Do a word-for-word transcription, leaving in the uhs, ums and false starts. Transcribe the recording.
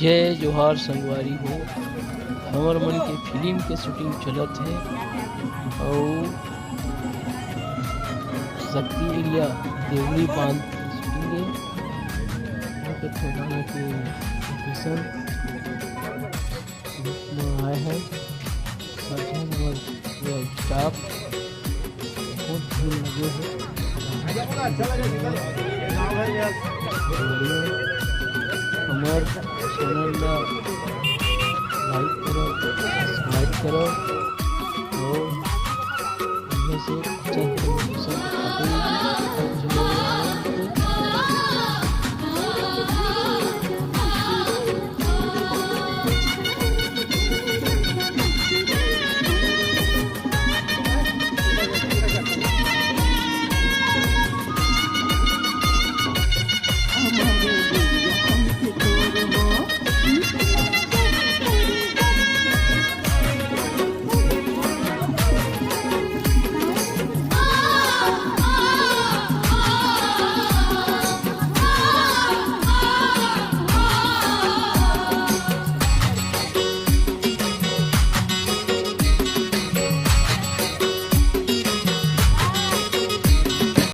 जय जोहार संगवारी हो, हमर मन के फिल्म के shooting चलत हे अउ शक्ति एरिया देवली बांध के shooting हे। बहुत अच्छा गाना के location में आए हैं। सब झन हमर पूरा staff बहुत भीड़ लगे हे। हमर channel ला like करो, subscribe करो और इनमें से